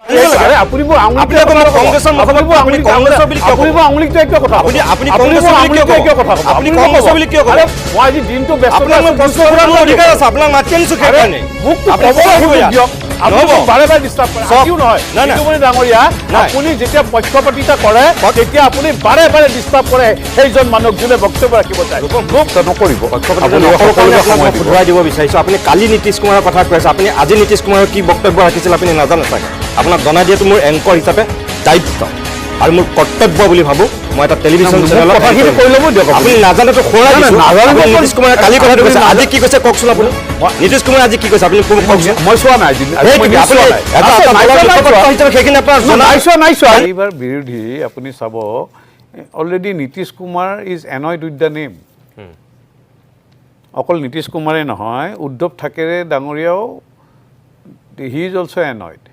আৰে, আপুনি মোৰ আঙুলিটোৱে আপুনি আকৌ কথা মোক ক'ব। কংগ্ৰেছৰ আপুনি মুখপাত্ৰ, মোৰ আপুনি আঙুলিটোৱে কংগ্ৰেছৰ বুলি কিয় আপুনি ক'ব? মোৰ আঙুলিটোৱে কিয় কথা ক'ব? আপুনি আপুনি কংগ্ৰেছৰ মোৰ বুলি কিয় আঙুলিটোৱে ক'ব? কিয় কথা ক'ব? আপুনি মোক কংগ্ৰেছৰ ক'ব। বুলি কিয় ক'ব? আৰে, মই আজি দিনটো ব্যস্ত। আপোনাক মই প্ৰশ্ন কৰাৰ মোৰ অধিকাৰ আছে। আপোনাক মাতি আনিছো সেইকাৰণে। মোকতো আপুনি ক'বলৈ ক'ব সুযোগ ইয়াত। দিয়ক। আপুনি নহ'ব। মোক বাৰে বাৰে ডিষ্টাৰ্ব কৰে। চাওক। আজিও নহয়। নাই, নাই। নিতুমণি ডাঙৰীয়া, নাই। আপুনি যেতিয়া পক্ষপাতিতা কৰে, তেতিয়া আপুনি বাৰে বাৰে ডিষ্টাৰ্ব কৰে সেইজন মানুহক যোনে বক্তব্য ৰাখিব যায়। মোক নকৰিব। আপুনি সকলোকে আপোনাক সময় মই দিব। শুধৰাই দিব বিচাৰিছোঁ। আপুনি কালি নীতিশ কুমাৰৰ কথা কৈ আছে। আপুনি আজি নীতিশ কুমাৰৰ কি বক্তব্য ৰাখিছিল আপুনি নাজানে চাগে। আপোনাক জনাই দিয়াটো মোৰ এংকৰ হিচাপে দায়িত্ব আৰু মোৰ কৰ্তব্য বুলি ভাবোঁ। মই এটা টেলিভিশ্যন মোক চেনেলত কথাখিনি কৈ ল'ব দিয়ক আপুনি। আপুনি নাজানেতো সোঁৱৰাই নাই, নাই, দিছোঁ। নাজানিব। আপুনি নীতিশ কুমাৰে কালি কথাটো কৈছে, আপুনি আজি কি কৈছে কওকচোন আপুনি। নীতিশ কুমাৰে আজি কি কৈছে আপুনি কওকচোন। মই চোৱা নাই আজি। আজি মই সেইটোকে, news আপুনি চোৱা নাই। এটা আছে, এটা নাই দলৰ চোৱা, নাই মুখপাত্ৰ চোৱা। হিচাপে সেইখিনি আপোনাৰ জনা নাই চোৱা, নাই চোৱা। এইবাৰ বিৰোধী, আপুনি চাব, already Nitish Kumar is annoyed with the name. অকল নীতিশ কুমাৰে নহয়, উদ্ধৱ থাকেৰে ডাঙৰীয়াও, he is also annoyed.